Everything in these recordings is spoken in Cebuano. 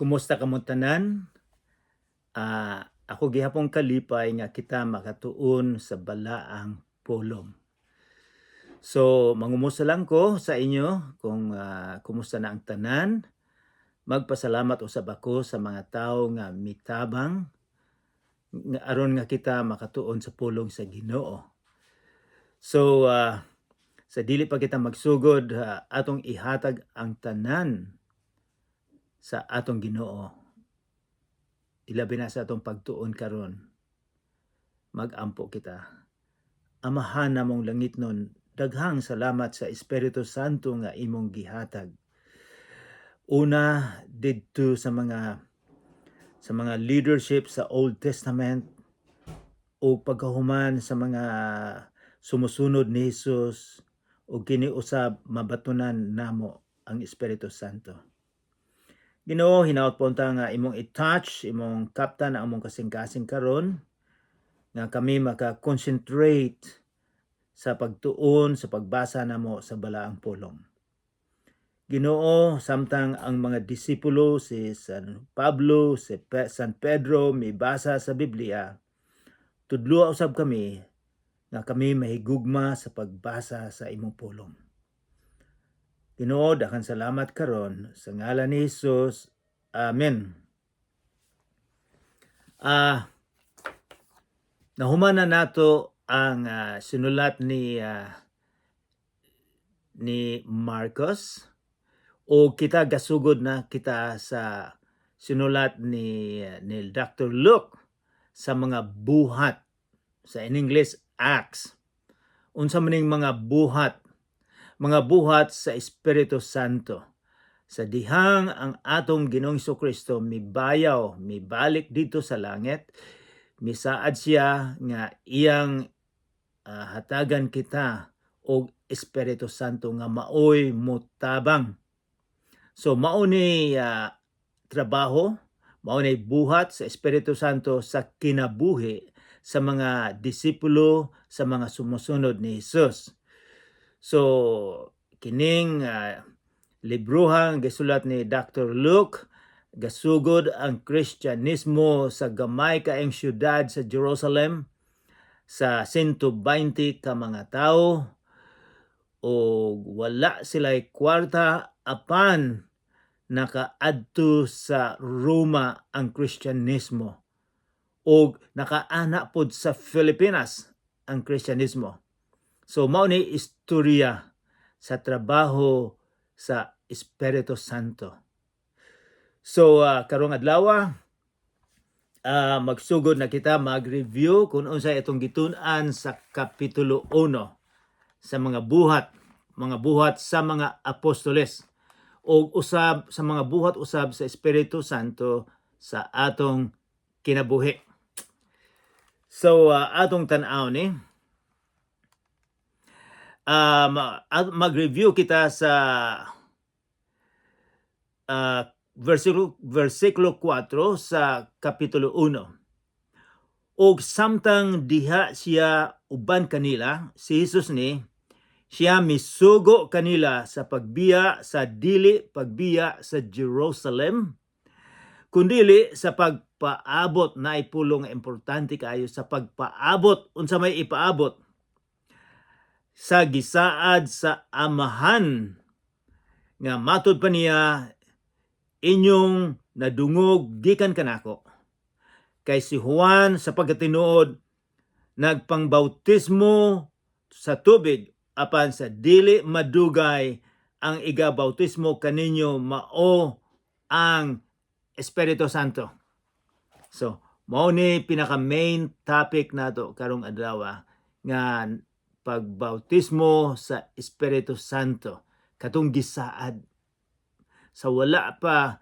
Kumusta kamo tanan? Ako gihapon kalipay nga kita makatuon sa balaang pulong. So, mangumusta lang ko sa inyo kung kumusta na ang tanan. Magpasalamat usab ako sa mga tawo nga mitabang nga aron nga kita makatuon sa pulong sa Ginoo. So, sa dili pa kita magsugod, atong ihatag ang tanan sa atong Ginoo. Ilabi na sa atong pagtuon karon. Magampo kita. Amahan namong langitnon, daghang salamat sa Espiritu Santo nga imong gihatag. Una didto sa mga leadership sa Old Testament o pagkahuman sa mga sumusunod ni Jesus o kini usab mabatunan namo ang Espiritu Santo. Ginoo, hinaot po unta nga imong i-touch, imong kaptan ang among kasing-kasing karon nga kami maka-concentrate sa pagtuon, sa pagbasa namo sa balaang pulong. Ginoo, samtang ang mga disipulo, si San Pablo, si San Pedro, mibasa sa Biblia, tudloa usab kami nga kami mahigugma sa pagbasa sa imong pulong. Ginoo, daghang salamat karon sa ngalan ni Jesus. Amen. Nahuman na nato ang sinulat ni Marcos o kita gasugod na kita sa sinulat ni Dr. Luke sa mga buhat, sa in English, Acts. Unsa man ning mga buhat? Mga buhat sa Espiritu Santo sa dihang ang atong Ginoong Kristo mibayaw, mibalik dito sa langit, misaad siya nga iyang hatagan kita og Espiritu Santo nga maoy mutabang. So mao ni trabaho, mao ni buhat sa Espiritu Santo sa kinabuhi sa mga disipulo, sa mga sumusunod ni Jesus. So kining librohang gisulat ni Dr. Luke, gasugod ang Kristyanismo sa gamay kaayong syudad sa Jerusalem sa 120 ka mga tawo o wala sila'y kwarta, apan nakaadto sa Roma ang Kristyanismo o nakaana pod sa Pilipinas ang Kristyanismo. So mao ni istorya sa trabaho sa Espiritu Santo. So karong adlaw, magsugod na kita mag-review kung unsay itong gitun-an sa kapitulo 1 sa mga buhat sa mga apostoles o usab sa mga buhat usab sa Espiritu Santo sa atong kinabuhi. So atong tan-aw ni mag-review kita sa versikulo 4 sa kapitulo 1. Og samtang diha siya uban kanila, si Jesus ni, siya misugo kanila sa pagbiya sa dili pagbiya sa Jerusalem, kundili sa pagpaabot na ipulong nga importante kaayo, sa pagpaabot. Unsa may ipaabot? Sa gisaad sa Amahan nga matod pa niya inyong nadungog gikan kanako. Kay si Juan sa pagkatinuod nagpangbautismo sa tubig, apan sa dili madugay ang igabautismo kaninyo mao ang Espiritu Santo. So, mao ni pinaka main topic nato karong adlaw nga pagbautismo sa Espiritu Santo katong gisaad sa wala pa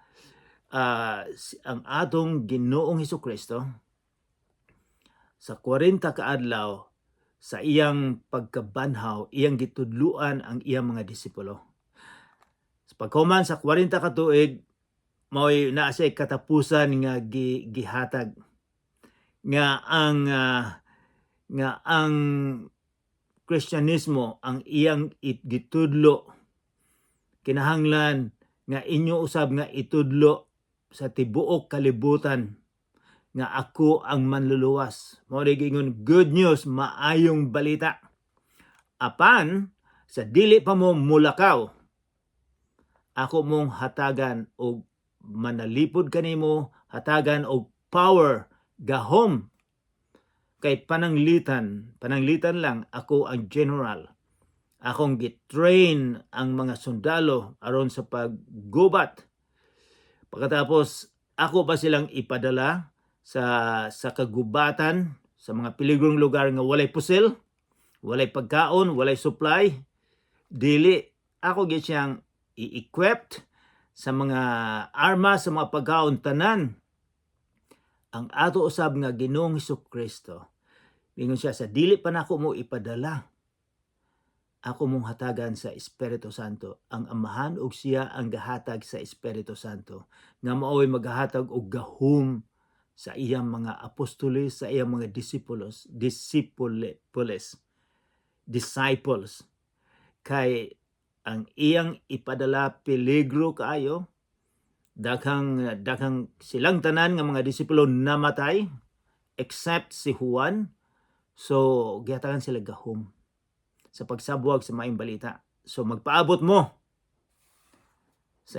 ang atong Ginoong Hesukristo sa 40 ka adlaw sa iyang pagkabanhaw, iyang gitudluan ang iyang mga disipulo. Sa paghuman sa 40 ka tuig, mao'y naa siya katapusan nga gihatag nga ang Kristyanismo ang iyang gitudlo kinahanglan nga inyo usab nga itudlo. sa tibuok kalibutan nga ako ang manluluwas. Mao ni giingon good news, maayong balita. Apan sa dili pa mo mulakaw, ako mong hatagan og manalipod kanimo, hatagan og power, gahom, kay pananglitan, pananglitan lang ako ang general. Akong gitrain ang mga sundalo aron sa paggubat. Pagkatapos ako pa silang ipadala sa kagubatan, sa mga piligrong lugar nga walay pusil, walay pagkaon, walay supply. Dili ako gyud siyang i-equipped sa mga armas, sa mga pagkaon tanan. Ang ato usab nga Ginoong Kristo, ingon siya, sa dili pa nako mo ipadala, ako mong hatagan sa Espiritu Santo. Ang Amahan ug siya ang gahatag sa Espiritu Santo nga maoy magahatag og gahom sa iyang mga apostoles, sa iyang mga disipulos, disciples. Kay ang iyang ipadala, peligro kaayo, daghang daghang silang tanan nga mga disipulo namatay except si Juan. So gihatagan sila gahom sa pagsabwag sa maayong balita. So magpaabot mo sa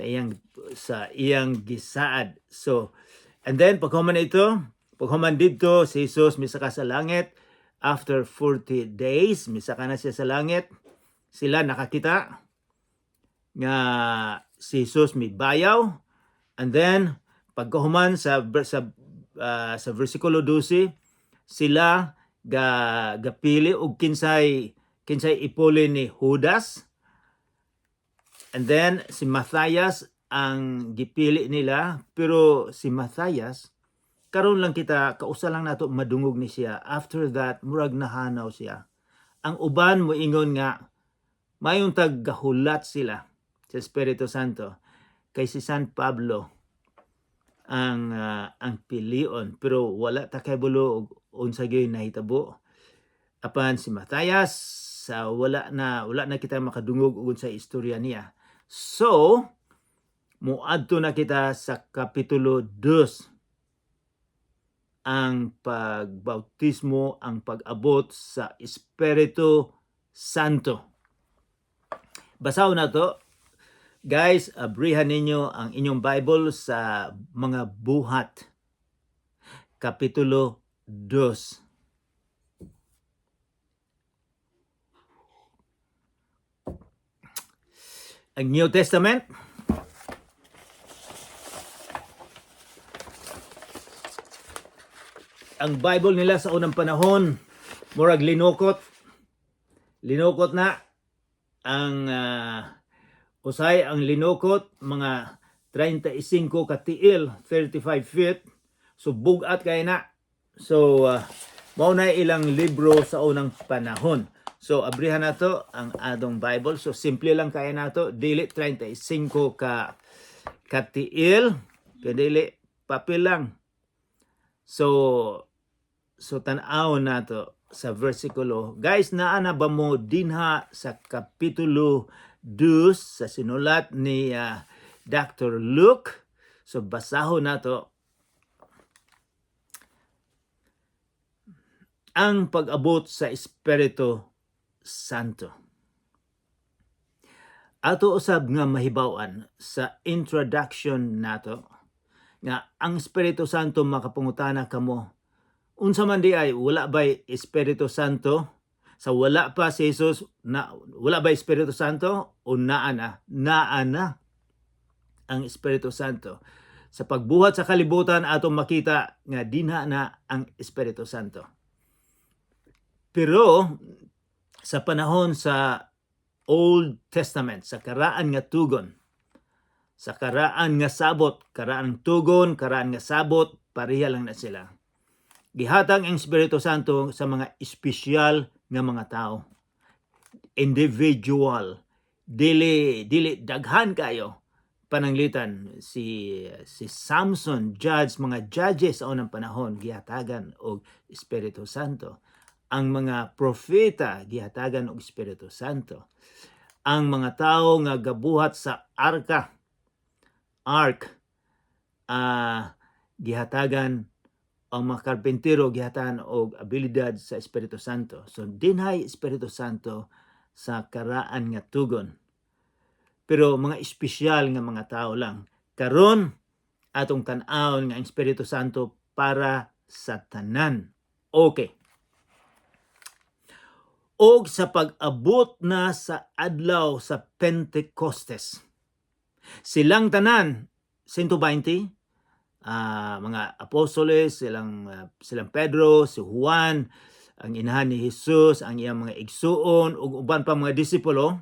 iyang gisaad. So and then paghuman ito, paghuman didto, si Jesus misaka sa langit after 40 days, misaka na siya sa langit. Sila nakakita nga si Jesus mibayaw, and then pagkahuman sa versikulo 12, sila ga gapili og kinsay ipuli ni Judas, and then si Matthias ang gipili nila. Pero si Matthias, karon lang kita, kausa lang nato madungog ni siya. After that, murag nahanaw siya. Ang uban moingon nga mayong taggahulat sila sa Espiritu Santo kay si San Pablo ang pilion, pero wala ta kabalo og unsa gyud nahitabo. Apan si Matthias, sa wala na kita makadungog og sa istorya niya. So moadto na kita sa kapitulo 2, ang pagbautismo, ang pag-abot sa Espiritu Santo. Basahon nato. Guys, abrihan ninyo ang inyong Bible sa Mga Buhat, Kapitulo 2. Ang New Testament, ang Bible nila sa unang panahon, murag linukot. Linukot na ang usay ang linukot mga 35 katiil, 35 feet. So bugat kay na. So mao na ilang libro sa unang panahon. So abrihan nato ang atong Bible. So simple lang kaya nato, dili 35 ka katiil, kay dili, papel lang. So tan-aw nato sa versikulo. Guys, naa na ba mo dinha sa kapitulo 2 sa sinulat ni Dr. Luke? So basahon nato ang pag-abot sa Espiritu Santo. Ato usab nga mahibaw-an sa introduction nato nga ang Espiritu Santo, makapangutana kamo, unsa man di ay, wala ba'y Espiritu Santo sa wala pa si Jesus na? Wala ba Espiritu Santo o naa na? Naa na ang Espiritu Santo. Sa pagbuhat sa kalibutan, atong makita nga dinha na ang Espiritu Santo. Pero sa panahon sa Old Testament, sa Karaan nga Tugon, sa Karaan nga Sabot, Karaan Tugon, Karaan nga Sabot, pareha lang na sila. Gihatag ang Espiritu Santo sa mga espesyal nga mga tao. Individual. Dili dili daghan kayo. Pananglitan si Samson, judge, mga judges sa unang panahon, gihatagan og Espiritu Santo. Ang mga propeta, gihatagan og Espiritu Santo. Ang mga tao nga gabuhat sa arka, ark, Gihatagan ang mga karpintero, gihatagan og abilidad sa Espiritu Santo. So dinhay Espiritu Santo sa karaan nga tugon. Pero mga espesyal nga mga tao lang. Karon, atong tan-awon nga ang Espiritu Santo para sa tanan. Okay. Og sa pag-abot na sa adlaw sa Pentecostes, silang tanan, 120, mga apostoles, silang Pedro, si Juan, ang inahan ni Jesus, ang iyang mga igsuon, ug uban pa mga disipulo,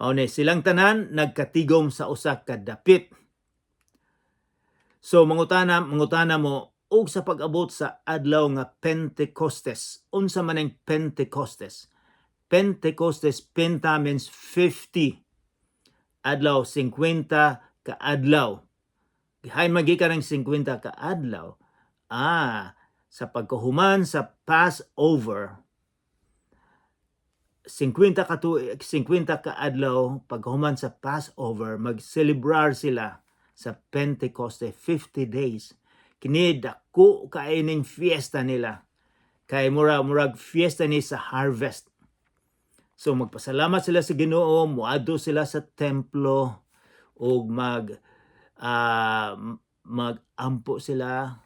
mao ni silang tanan nagkatigom sa usa ka dapit. So mangutana mo, og sa pag-abot sa adlaw nga Pentecostes, unsa man ang Pentecostes? Pentecostes, penta means 50. Adlaw, 50 ka adlaw. Gihain magikan ang 50 ka adlaw. Sa pagkahuman sa Passover, 50 ka adlaw pagkahuman sa Passover, magselebrar sila sa Pentecoste, 50 days. Kini dako kaayo ning fiesta nila. Kay murag fiesta ni sa harvest. So magpasalamat sila sa Ginoo, muadto sila sa templo ug magampo sila,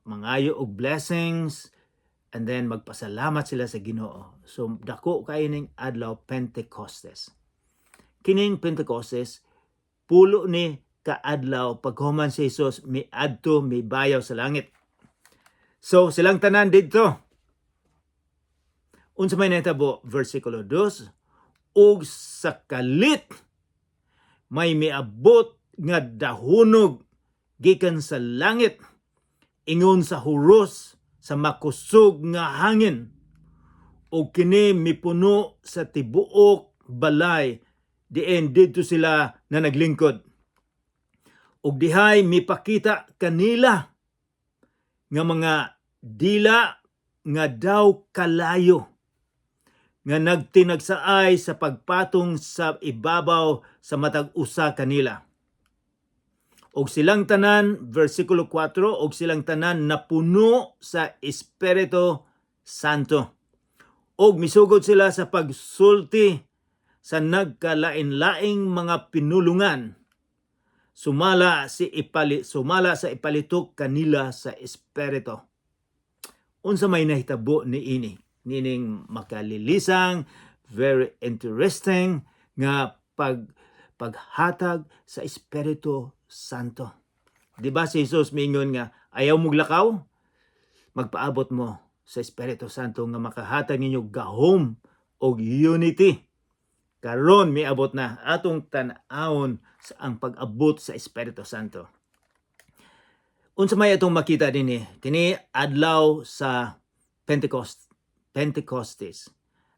mangayo og blessings and then magpasalamat sila sa Ginoo. So dako kaayo ning adlaw Pentecostes. Kining Pentecostes, 10 ni kaadlaw paghuman si Jesus miadto, mibayaw sa langit. So silang tanan didto. Unsa may nahitabo? Versikulo 2, ug sa kalit may miabot nga dahunog gikan sa langit ingon sa huros sa makusog nga hangin, ug kini mipuno sa tibuok balay diin didto sila na naglingkod. Ug dihay mipakita kanila nga mga dila nga daw kalayo nga nagtinagsaay sa pagpatong sa ibabaw sa matag usa kanila. Og silang tanan, versikulo 4, og silang tanan napuno sa Espiritu Santo. Og misugod sila sa pagsulti sa nagkalain-laing mga pinulungan sumala sa ipalitok kanila sa Espiritu. Unsa may nahitabo niini? Nining makalilisang, very interesting nga paghatag sa Espiritu Santo. Di ba si Jesus miingon nga ayaw muglakaw? Magpaabot mo sa Espiritu Santo nga makahatag ninyo gahom og unity. Karon miabot na, atong tan-awon sa ang pag-abot sa Espiritu Santo. Unsa may atong makita dinhi? Kini adlaw sa Pentecost, Pentecostes.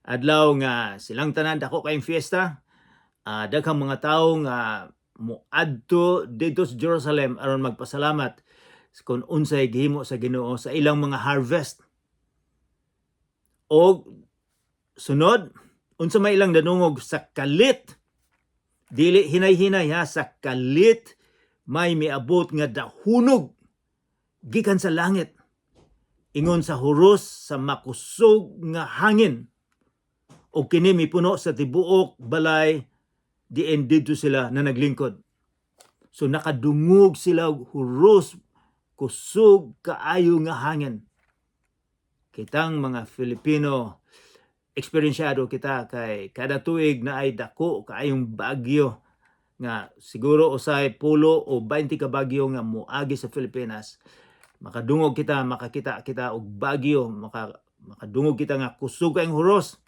Adlaw nga silang tanan, dako kayong fiesta. Daghang mga tawo nga moadto didto sa Jerusalem aron magpasalamat kung unsay gihimo sa Ginoo sa ilang mga harvest. Og sunod, unsa may ilang nadungog? Sa kalit, dili hinay-hinay ha, sa kalit may miabot nga dahunog gikan sa langit ingon sa huros sa makusog nga hangin, ug kini mipuno sa tibuok balay diin didto sila na naglingkod. So nakadungog sila og huros, kusog kaayo nga hangin. Kitang mga Filipino, eksperyensyado kita kay kada tuig na ay dako kaayong bagyo nga siguro usay 10 o 20 ka bagyo nga moagi sa Pilipinas. Makadungog kita, makakita kita og bagyo, makadungog kita nga kusog kaayong huros.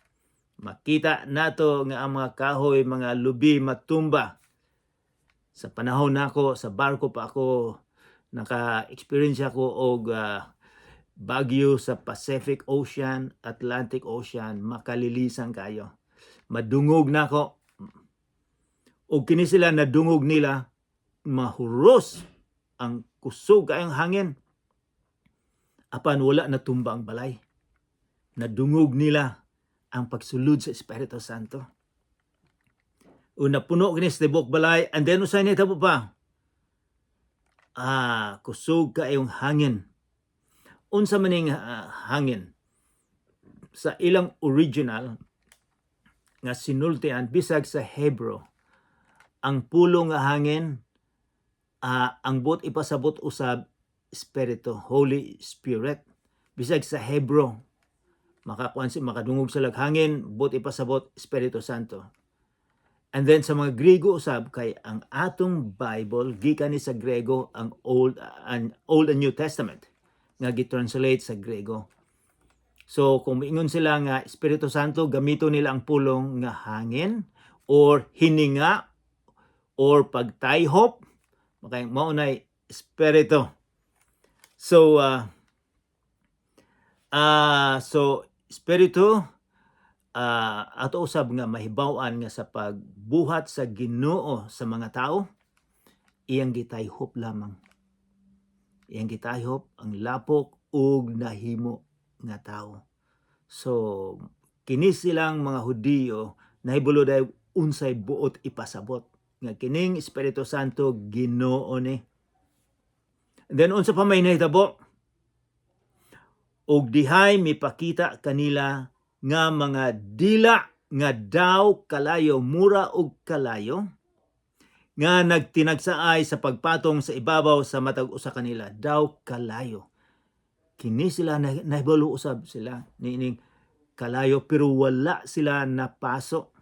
Makita nato nga ang mga kahoy, mga lubi matumba. Sa panahon nako, sa barko pa ako, naka-experience ako og bagyo sa Pacific Ocean, Atlantic Ocean, makalilisan kayo. Madungog nako. Og kini sila, nadungog nila mahuros ang kusog kaayong hangin. Apan wala natumba ang balay. Nadungog nila ang pagsulod sa Espiritu Santo. Una, puno kini sa tibuok balay and then usay nahitabo pa. Kusog kaayong hangin. Unsa man ning hangin? Sa ilang original nga sinultian, bisag sa Hebrew, ang pulong nga hangin, ang buot ipasabot usab espiritu, Holy Spirit. Bisag sa Hebrew, makakuan si makadungog sa hangin, buot ipasabot Espiritu Santo. And then sa mga Griego usab, kay ang atong Bible gikan ni sa Grego, ang Old and New Testament nga gi-translate sa Grego. So kung miingon sila nga Espiritu Santo, gamito nila ang pulong nga hangin or hininga or pagtayhop, makay mao nay espiritu. So espiritu, ato usab nga mahibaw-an nga sa pagbuhat sa Ginoo sa mga tao, iyang gitayhop lamang. Iyang gitayhop ang lapok ug nahimo nga tao. So kini silang mga Hudiyo nahibalo dayon unsay buot ipasabot nga kining Espiritu Santo, Ginoo ni. And then unsa pa may nahitabo? Ug dihay mipakita kanila nga mga dila nga daw kalayo, mura og kalayo nga nagtinagsaay sa pagpatong sa ibabaw sa matag usa kanila, daw kalayo. Kini sila nahibalo usab sila niining kalayo, pero wala sila napaso.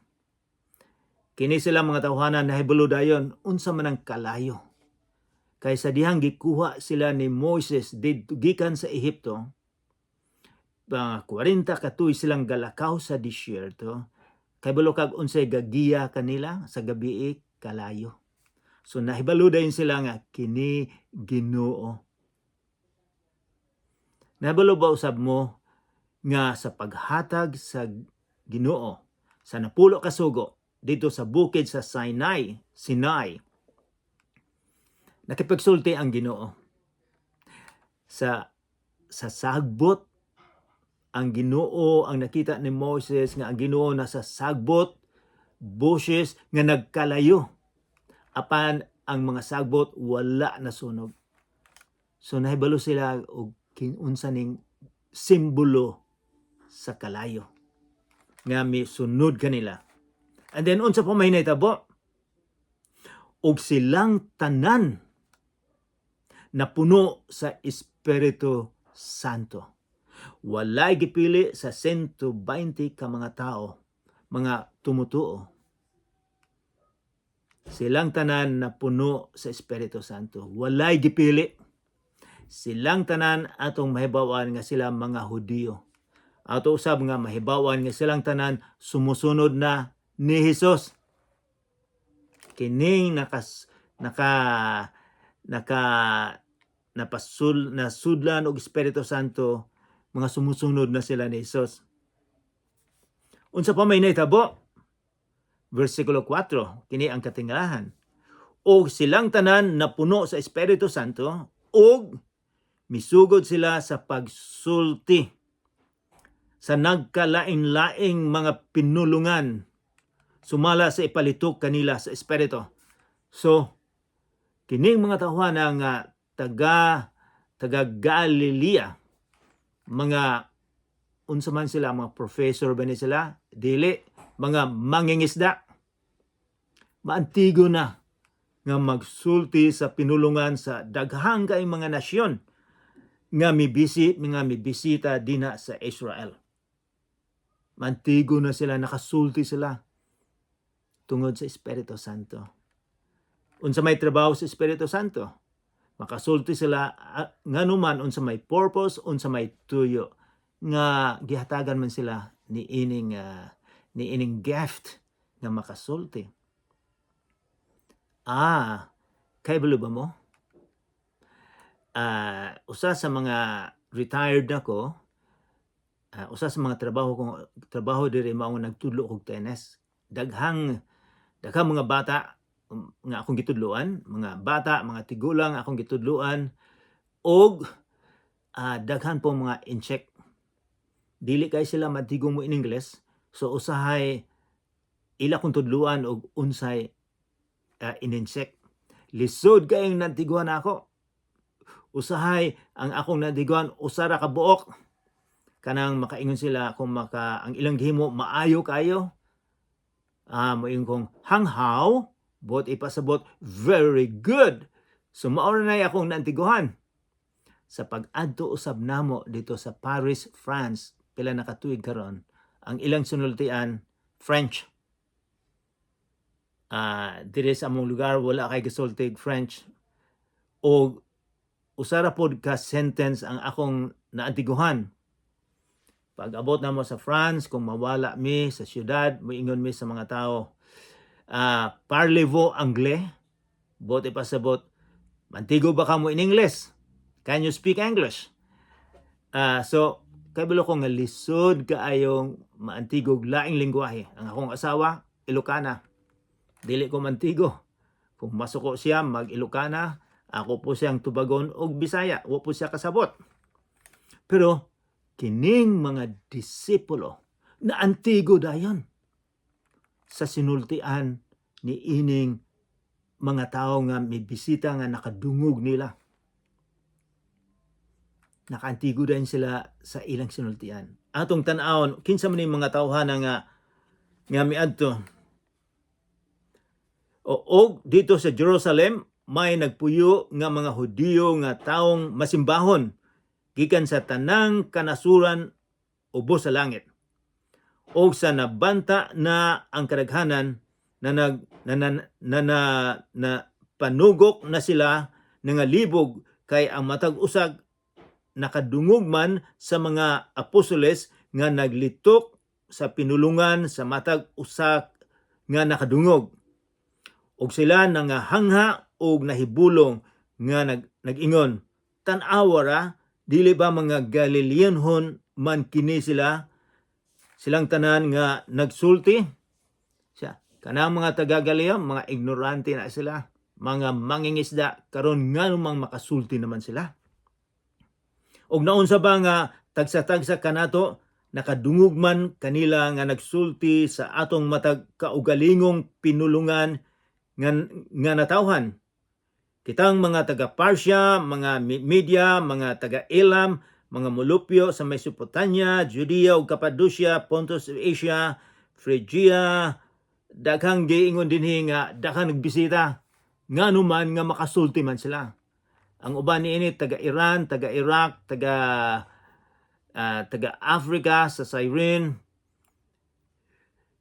Kini sila mga tawhana nahibalo dayon unsa man ang kalayo. Kay sa dihang gikuha sila ni Moises didto gikan sa Ehipto, mga 40 ka tuig silang galakaw sa disyerto, kabalo kag unsay gagiya kanila sa gabii? Kalayo. So nahibalo dayon sila nga kini Ginoo. Nahibalo ba usab mo nga sa paghatag sa Ginoo sa 10 ka sugo dito sa bukid sa Sinai, nakipagsulti ang Ginoo sa sagbot? Ang Ginoo, ang nakita ni Moses nga ang Ginoo nasa sagbot, bushes nga nagkalayo, apan ang mga sagbot wala nasunog. So nahibalo sila og kinunsa ning simbolo sa kalayo nga misunod kanila. And then unsa pa may nahitabo? Og silang tanan napuno sa Espiritu Santo. Walay gipili sa 120 ka mga tao, mga tumutuo. Silang tanan napuno sa Espiritu Santo. Walay gipili. Silang tanan, atong mahibawan nga sila mga Hudiyo. Ato usab nga mahibawan nga silang tanan sumusunod na ni Hesus. Kining nakas naka naka napasul nasudlan og Espiritu Santo, mga sumusunod na sila ni Hesus. Unsa pa may nahitabo? Versikulo 4, kini ang katingalahan. Og silang tanan napuno sa Espiritu Santo ug misugod sila sa pagsulti sa nagkalain-laing mga pinulungan sumala sa ipalitok kanila sa Espiritu. So, kining mga tawhana nga taga taga Galilea, mga unsa man sila, mga professor ba ni sila? Dili, mga mangingisda. Maantigo na nga magsulti sa pinulungan sa daghang kay mga nasyon nga mibisita dina sa Israel. Mantigo na sila, nakasulti sila tungod sa Espiritu Santo. Unsa may trabaho sa Espiritu Santo? Makasulti sila nganuman unsa may purpose, unsa may tuyo nga gihatagan man sila ni ining gift nga makasulti. Kay ba mo? Usa sa mga retired nako, usa sa mga trabaho kong trabaho diri mao nagtudlo og tennis. Daghang daghang mga bata nga akong gitudloan, mga bata, mga tigulang akong gitudloan og daghan po mga Intsik. Dili kay sila mantigo mo in English, so usahay ila kong tudluan og unsay Intsik. Lisod kayong nantiguan ako. Usahay ang akong naantiguan, usa ra ka buok, kanang makaingon sila kung maka ang ilang gihimo maayo kayo. Moingon kong 很好, buot ipasabot very good. So mao ra nay akong naantiguhan. Sa pag-adto usab namo dito sa Paris, France, pila na ka tuig karon, ang ilang sinultian French. Diri sa among lugar wala kay gisultig French. O usa ra pod ka sentence ang akong naantiguhan. Pag abot namo sa France, kung mawala mi sa syudad, moingon mi sa mga tao, "Parlez-vous anglais?" Buot ipasabot, mantigo ba kamo in English? Can you speak English? So, kabalo ko nga lisod kaayong maantigog laing lingwahe. Ang akong asawa, Ilocana. Dili ko mantigo. Kung masuko siya, mag-Ilocana, ako po siyang tubagon og Bisaya. Wa po siya kasabot. Pero, kining mga disipulo na antigo dayon sa sinultian ni ining mga tao nga may bisita nga nakadungog nila. Nakaantigo dayon sila sa ilang sinultian. Atong tan-awon, kinsa man ning mga tawhana nga miadto. O, og dito sa Jerusalem may nagpuyo nga mga Hudiyo nga taong masimbahon gikan sa tanang kanasuran ubos sa langit. Og sa nabanta na ang kadaghanan na nag na na, na, na, na panugok na sila nangalibog kay ang matag usag nakadungog man sa mga apostoles nga naglitok sa pinulungan sa matag usa nga nakadungog. Og sila nangahangha og nahibulong nga nag-ingon, "Tan-awa ra, dili ba mga Galileanhon man kini sila, silang tanan nga nagsulti?" Siya, kanang mga taga Galilea, mga ignorante na sila, mga mangingisda, karon nganong makasulti naman sila? Og naunsa ba nga tagsa-tagsa kanato nakadungog man kanila nga nagsulti sa atong matag kaugalingong pinulungan nga natawhan? Kitang mga taga Parthia, mga Media, mga taga Elam, mga mulupyo sa Mesopotamia, Judea ug Cappadocia, Pontus, Asia, Phrygia, daghang giingon dinhi nga daghang nagbisita, ngano man nga makasulti man sila? Ang uban niini taga Iran, taga Iraq, taga Africa sa Cyrene.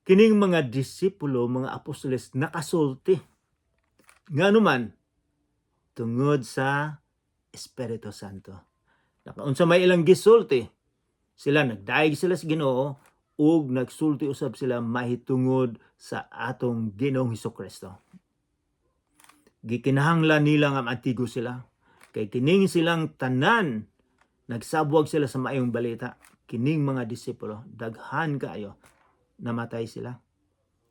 Kining mga disipulo, mga apostoles, nakasulti. Ngano man? Tungod sa Espiritu Santo. Nakaunsa may ilang gisulti. Sila nagdayeg sila sa Ginoo ug nagsulti usab sila mahitungod sa atong Ginoong Hesukristo. Gikinahanglan nila nga maantigo sila. Kay kining silang tanan nagsabwag sila sa maayong balita. Kining mga disipulo, daghan kaayo, namatay sila.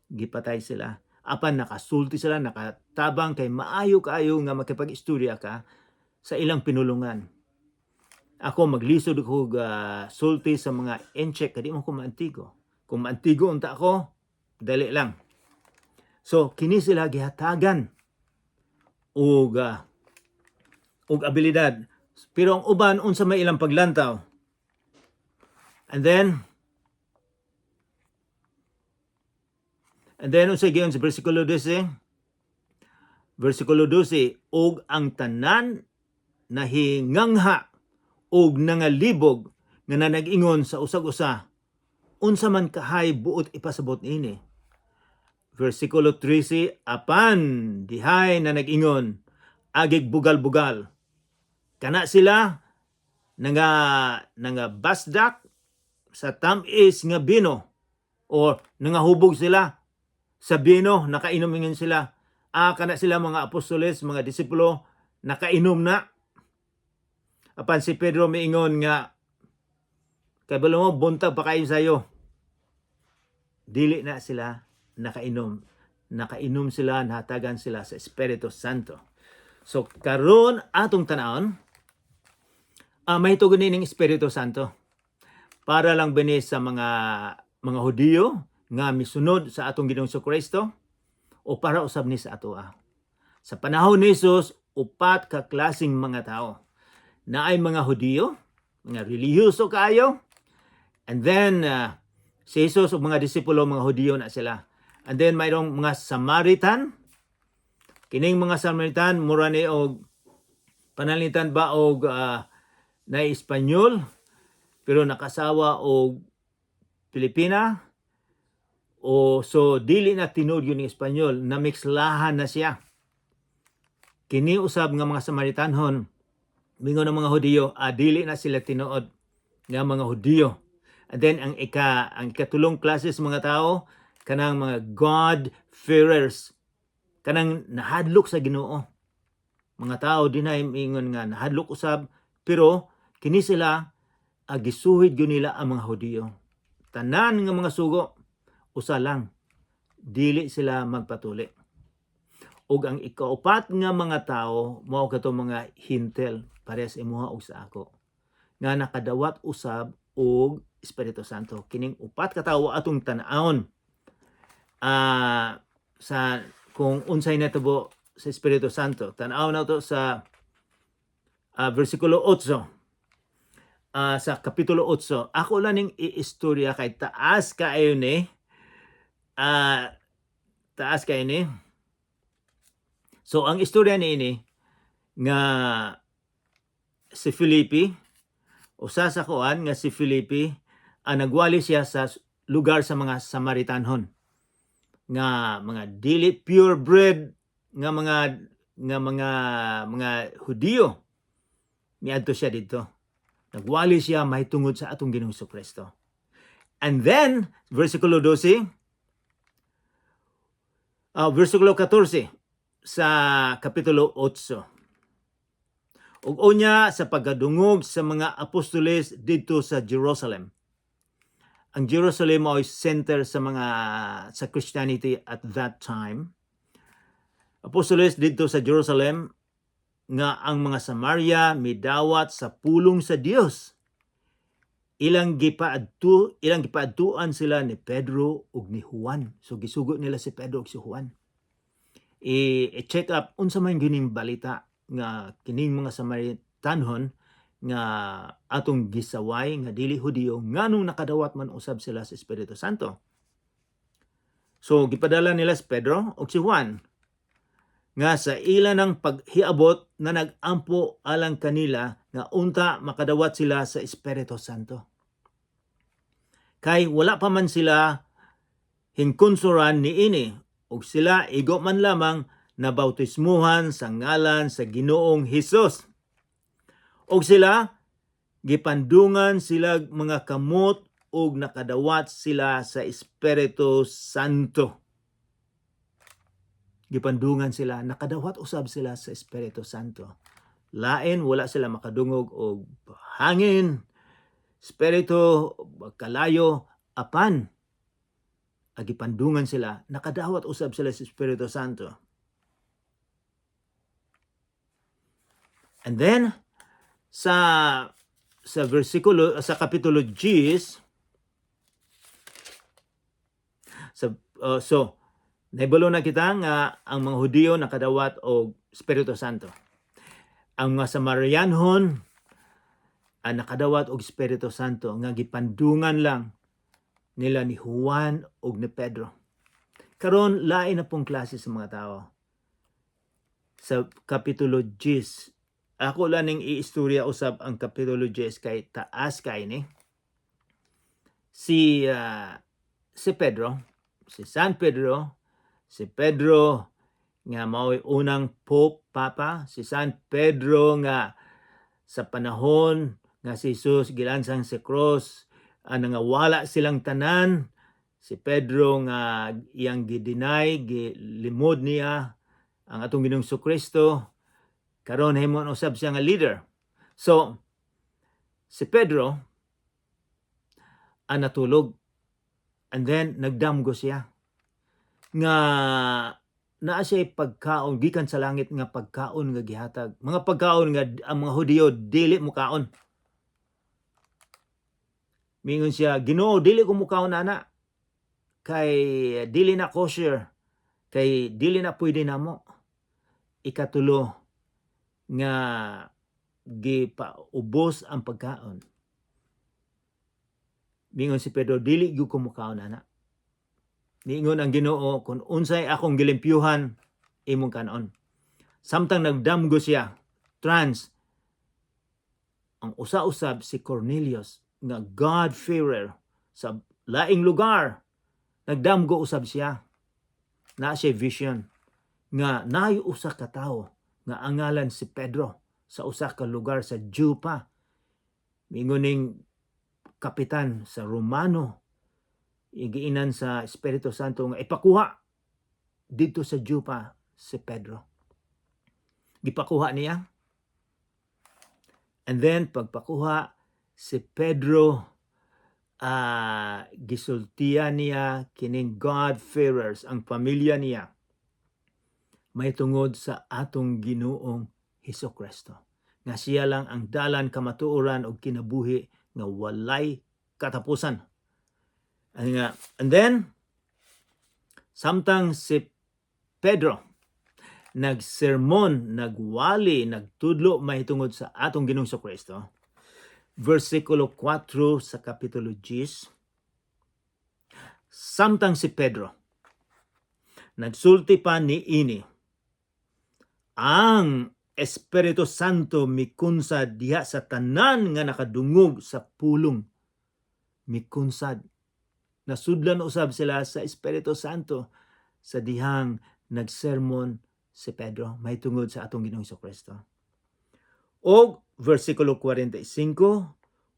Gipatay sila. Apan nakasulti sila, nakatabang kay maayo kaayo nga makipag-istorya ka sa ilang pinulungan. Ako maglisod ko sulti sa mga Intsik kay di man ko maantigo. Kung maantigo unta ako, dali lang. So kini sila gihatagan og abilidad. Pero ang uban, unsa may ilang paglantaw? And then unsa giyon sa versikulo 12? Versikulo 12, "Og ang tanan nahingangha og nangalibog nga nanag-ingon sa usag-usa, 'Unsa man kahay buot ipasabot niini?' Versikulo 13, apan dihay na nag-ingon, agig bugal-bugal. Kana sila nga basdak sa tamis nga bino or nangahubog sila sa bino, nakainom ingon sila. Kana sila mga apostoles, mga disipulo, nakainom na. Apan si Pedro miingon nga, "Kabalo mo, buntag pa kayo sayo." Dili na sila nakainom. Nakainom sila, nahatagan sila sa Espiritu Santo. So karon atong tanawon, mahitungod ning Espiritu Santo. Para lang bini sa mga Hudiyo nga misunod sa atong Ginoong Kristo o para usab ni sa atoa? Sa panahon ni Jesus, upat ka klaseng mga tao. Naay mga Hudiyo, mga relihiyoso kaayo. And then si Jesus ug mga disipulo, mga Hudiyo na sila. And then mayroong mga Samaritan. Kining mga Samaritan, mura ni og pananglitan ba og na Espanyol pero nakasawa og Pilipina o so dili na tinuod yun ng Espanyol, na mixlahan na siya. Kini usab nga mga Samaritanhon, mingon ng mga Hudiyo, dili na sila tinuod nga mga Hudiyo. And then ang ikatulong klase sa mga tao, kanang mga God fearers, kanang nahadlok sa Ginoo. Mga tao dinay ingon nga nahadlok usab, pero kini sila gisuhid gyud nila ang mga Hudiyo. Tanan nga mga sugo, usa lang, dili sila magpatuli. Ug ang ikaupat nga mga tao mao kato mga Hentil, parehas imuha og sa ako, nga nakadawat usab og Espiritu Santo. Kining upat ka tawo atong tan-awon sa kung unsay natabo sa Espiritu Santo. Tan-aw nato sa versikulo 8. Sa kapitulo 8. Ako lang ning iistorya kay taas kaayo ni. Taas kaayo ni. So ang istorya niini nga si Felipe, usa sa kuan nga si Felipe, nagwali siya sa lugar sa mga Samaritanhon nga mga dili purebred nga mga Hudiyo. Miadto siya didto, nagwali siya mahitungod sa atong Ginoong Kristo. And then versikulo 12, versikulo 14 sa kapitulo 8: "Ug unya sa pagkadungog sa mga apostoles didto sa Jerusalem." Ang Jerusalem ay center sa mga sa Christianity at that time. Apostoles didto sa Jerusalem nga ang mga Samaria midawat sa pulong sa Dios, ilang gipaadtuan sila ni Pedro ug ni Juan. So gisugo nila si Pedro ug si Juan. I-check up unsa man gining balita nga kining mga Samaritanhon nga atong gisaway nga dili Hudiyo, nganong nakadawat man usab sila sa Espiritu Santo. So gipadala nila si Pedro ug si Juan nga sa ila ng paghiabot na nag-ampo alang kanila nga unta makadawat sila sa Espiritu Santo. Kay wala pa man sila hinkunsuran niini ug sila igo man lamang na bautismuhan sa ngalan sa Ginoong Hesus. Og sila gipandungan sila mga kamot ug nakadawat sila sa Espiritu Santo. Gipandungan sila, nakadawat usab sila sa Espiritu Santo. Lain, wala sila makadungog og hangin, espiritu, kalayo, apan agipandungan sila, nakadawat usab sila sa Espiritu Santo. And then sa versikulo, sa kapitulo 10 sa so naibalo na kita nga ang mga Hudiyo nakadawat og Espiritu Santo. Ang mga Samarianhon ang nakadawat og Espiritu Santo nga gipandungan lang nila ni Juan ug ni Pedro. Karon, lain na pong klase sa mga tao. Sa kapitulo 10, ako lang ning iistorya usab ang kapitulo 10 kay taas kay ni. Si Pedro, si San Pedro, si Pedro nga mao'y unang Pope, Papa, si San Pedro nga sa panahon nga si Jesus gilansang sa cross, nangawala silang tanan, si Pedro nga iyang gi-deny, gilimod niya ang atong Ginoong Kristo, karon himo usab siya nga leader. So si Pedro ang natulog and then nagdamgo siya nga naa siya pagkaon gikan sa langit nga pagkaon nga gihatag. Mga pagkaon nga ang mga Hudiyo dili mukaon. Mingon siya, "Ginoo, dili ko mukaon ana kay dili na kosher, kay dili na pwede namo." Ikatulo nga Gipaubos ang pagkaon. Mingon si Pedro, "Dili gyud ko mukaon ana." Niingon ang Ginoo, "Kung unsay akong gilimpyuhan, imong kanon." Samtang nagdamgo siya, trance, ang usa-usab si Cornelius nga God-fearer sa laing lugar, nagdamgo usab siya. Na siya vision nga naay usa ka tawo nga ang ngalan si Pedro sa usa ka lugar sa Joppa. Mingon ning kapitan sa Romano, igiinan sa Espiritu Santo nga ipakuha dito sa Joppa si Pedro. Gipakuha niya. And then pagpakuha si Pedro, gisultian niya kining God-fearers, ang pamilya niya, may tungod sa atong Ginoong Hesus Kristo nga siya lang ang dalan, kamatuoran ug kinabuhi nga walay katapusan. And then samtang si Pedro nagsermon, nagwali, nagtudlo mahitungod sa atong Ginoong Kristo, versikulo 4 sa kapitulo 10, samtang si Pedro nagsulti pa niini, ang Espiritu Santo mikunsad diha sa tanan nga nakadungog sa pulong. Mikunsad. Nasudlan usab sila sa Espiritu Santo sa dihang nagsermon si Pedro mahitungod sa atong Ginoong Kristo. Og versikulo 45,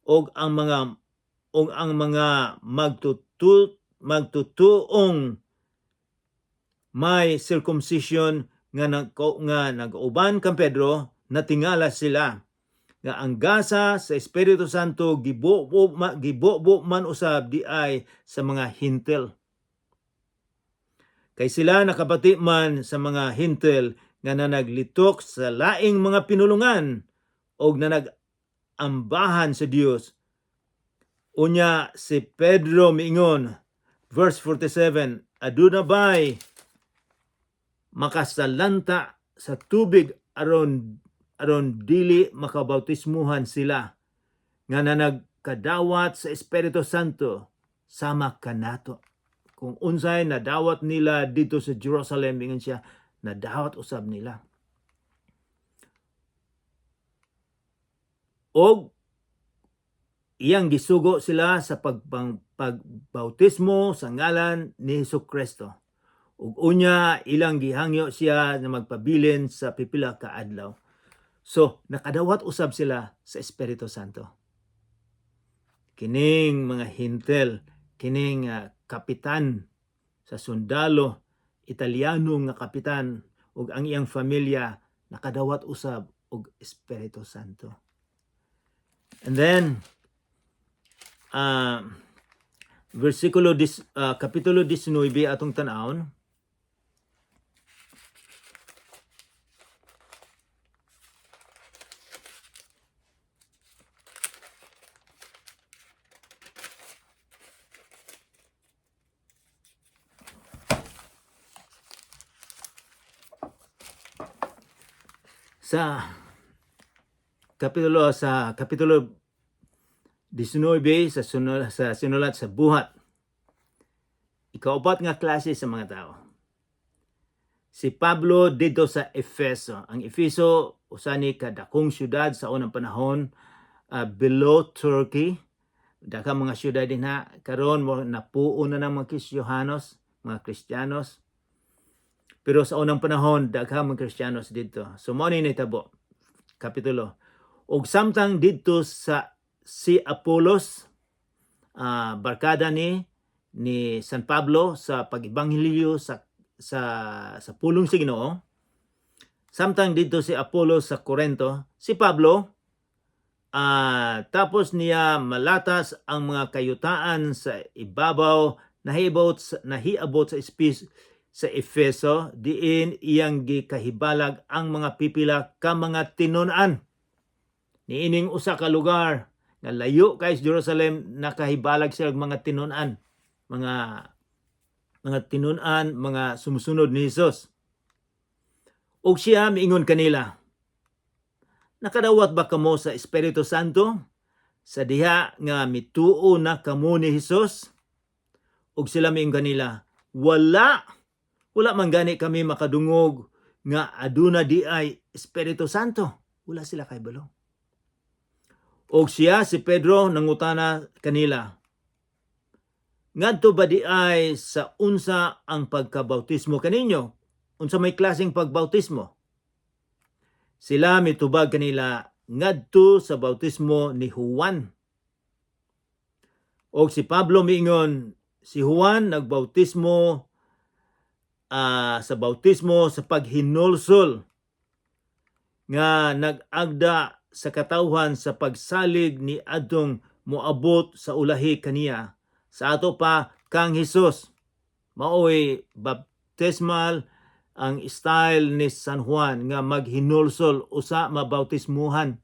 og ang mga magtutuong may circumcision nga nag-uban kang Pedro, natingala sila nga ang gasa sa Espiritu Santo gibubo man usab di ay sa mga Hintil. Kay sila nakabati man sa mga Hintil nga nanaglitok sa laing mga pinulungan og nanag-ambahan sa Dios. Unya si Pedro miingon, verse 47, "Aduna bay makasalanta sa tubig aron dili makabautismuhan sila nga nanagkadawat sa Espiritu Santo sama kanato?" Kung unsay nadawat nila dito sa Jerusalem, ingon siya, nadawat usab nila. Og iyang gisugo sila sa pagbautismo sa ngalan ni Hesus Kristo. Ug unya ilang gihangyo siya na magpabilin sa pipila ka adlaw. So, nakadawat usab sila sa Espiritu Santo. Kining mga Hintel, kining kapitan sa sundalo, Italiano nga kapitan ug ang iyang familia nakadawat usab og Espiritu Santo. And then versikulo kapitulo 19 atong tan-awon. Sa kapitulo 19 sa sinulat sa Buhat. Ikaupat nga klase sa mga tao. Si Pablo dito sa Efeso. Ang Efeso usa ni kadakong syudad sa unang panahon, below Turkey. Daghang mga syudad dinha karon mo napuo na ng mga Kristiyanos, mga Kristiyanos. Pero sa unang panahon daghang mga Kristiyanos dito. So mao ni nahitabo. Kapitulo. Og samtang didto sa si Apolos, barkada ni San Pablo sa pag-ebanghelyo sa pulong sa Ginoo. Samtang didto si Apolos sa Corinto, si Pablo, tapos niya malatas ang mga kayutaan sa ibabaw, nahiabot sa Efeso, diin iyang gikahibalag ang mga pipila ka mga tinun-an. Niining usa ka lugar nga layo kay sa Jerusalem, nakahibalag sila og mga tinun-an, mga tinun-an, mga sumusunod ni Hesus. Og siya miingon kanila, Nakadawat ba kamo sa Espiritu Santo sa diha nga mituo na kamo ni Hesus?" Ug sila miingon kanila, "Wala. Wala man gani kami makadungog nga aduna diay Espiritu Santo." Wala sila kahibalo. Og siya, si Pedro, nangutana kanila, "Ngadto ba diay sa unsa ang pagkabautismo kaninyo? Unsa may klaseng pagbautismo?" Sila mitubag kanila, "Ngadto sa bautismo ni Juan." Og si Pablo miingon, "Si Juan nagbautismo sa bautismo sa paghinulsol nga nag-agda sa katawhan sa pagsalig ni adtong moabot sa ulahi kaniya, sa ato pa kang Hesus." Maoy baptismal ang style ni San Juan nga maghinulsol usa mabautismuhan.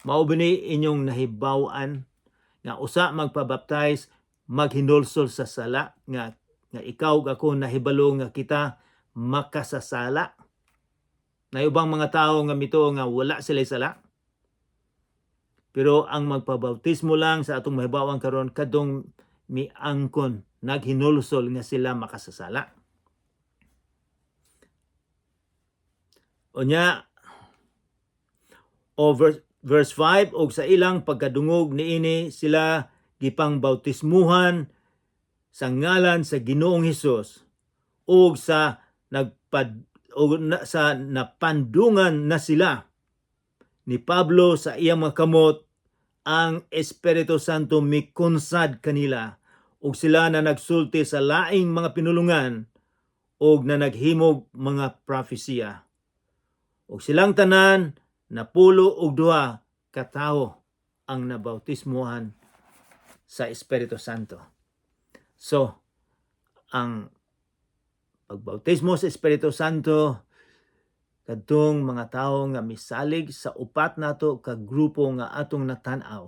Mao ni inyong nahibaw-an nga usa magpabaptize maghinulsol sa sala nga ikaw ug ako nahibalo nga kita makasasala. Na ubang mga tao nga mituo nga wala sila sala. Pero ang magpabautismo lang sa atong mahibaw-an karon kadtong miangkon, naghinulsol nga sila makasasala. Unya o verse 5, og sa ilang pagkadungog niini, sila gipang bautismuhan sa ngalan sa Ginoong Hesus, ug sa nagpad og na, sa napandungan na sila ni Pablo sa iyang mga kamot, ang Espiritu Santo mikonsad kanila ug sila na nagsulti sa laing mga pinulungan ug na naghimog mga propesiya. Ug silang tanan 62 katawo ang nabautismuhan sa Espiritu Santo. So, ang pagbautismo sa Espiritu Santo kadtong mga tawo nga misalig sa upat nato ka grupo nga atong natan-aw,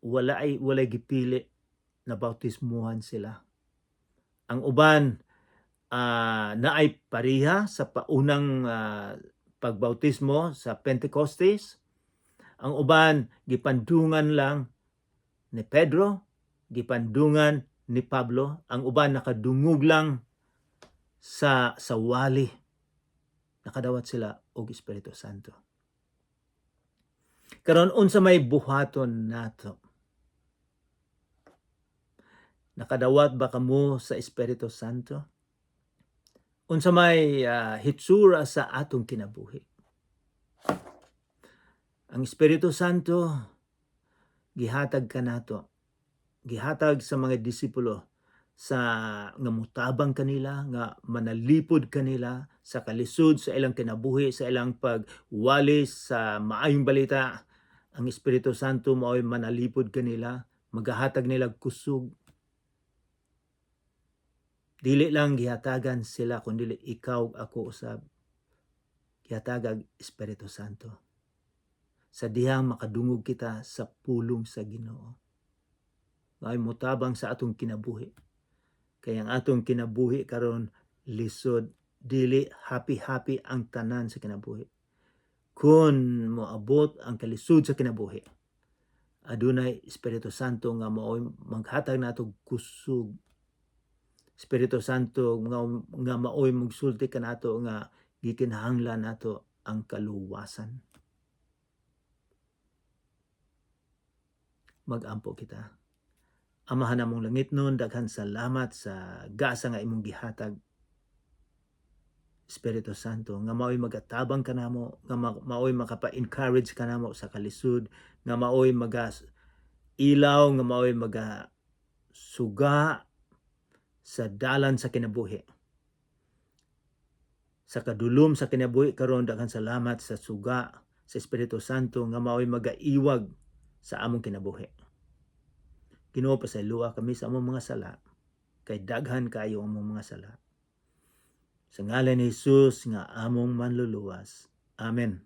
wala ay walay gipili na bautismuhan sila. Ang uban naay pareha sa paunang pagbautismo sa Pentecostes. Ang uban gipandungan lang ni Pedro, gipandungan ni Pablo. Ang uban nakadungog lang sa wali. Nakadawat sila og Espiritu Santo. Karon, unsa may buhaton nato? Nakadawat ba kamo sa Espiritu Santo? Unsa may hitsura sa atong kinabuhi? Ang Espiritu Santo gihatag kanato. Gihatag sa mga disipulo sa nga mutabang kanila, nga manalipod kanila sa kalisod sa ilang kinabuhi, sa ilang pagwali sa maayong balita. Ang Espiritu Santo mao'y manalipod kanila, magahatag nila kusog. Dili lang gihatagan sila, kundi ikaw, ako usab gihatagag Espiritu Santo. Sa dihang makadungog kita sa pulong sa Ginoo, ay mutabang sa atong kinabuhi. Kaya ang atong kinabuhi karon lisod, dili happy-happy ang tanan sa kinabuhi. Kung moabot ang kalisod sa kinabuhi, adunay Espiritu Santo nga mao'y maghatag nato kusog. Espiritu Santo nga mao'y mugsulti kanato nga gikinahanglan nato ang kaluwasan. Magampo kita. Amahan namong langitnon, daghan salamat sa gasa nga imong gihatag. Espiritu Santo, nga mao'y magatabang kanamo, nga mao'y makapa-encourage kanamo sa kalisod, nga mao'y maga ilaw, nga mao'y maga suga sa dalan sa kinabuhi. Sa kadulom sa kinabuhi karon, daghan salamat sa suga sa Espiritu Santo nga mao'y magaiwag sa among kinabuhi. Ginoo, pasayloa kami sa among mga sala, kay daghan kaayo among mga sala. Sa ngalan ni Jesus nga among manluluwas. Amen.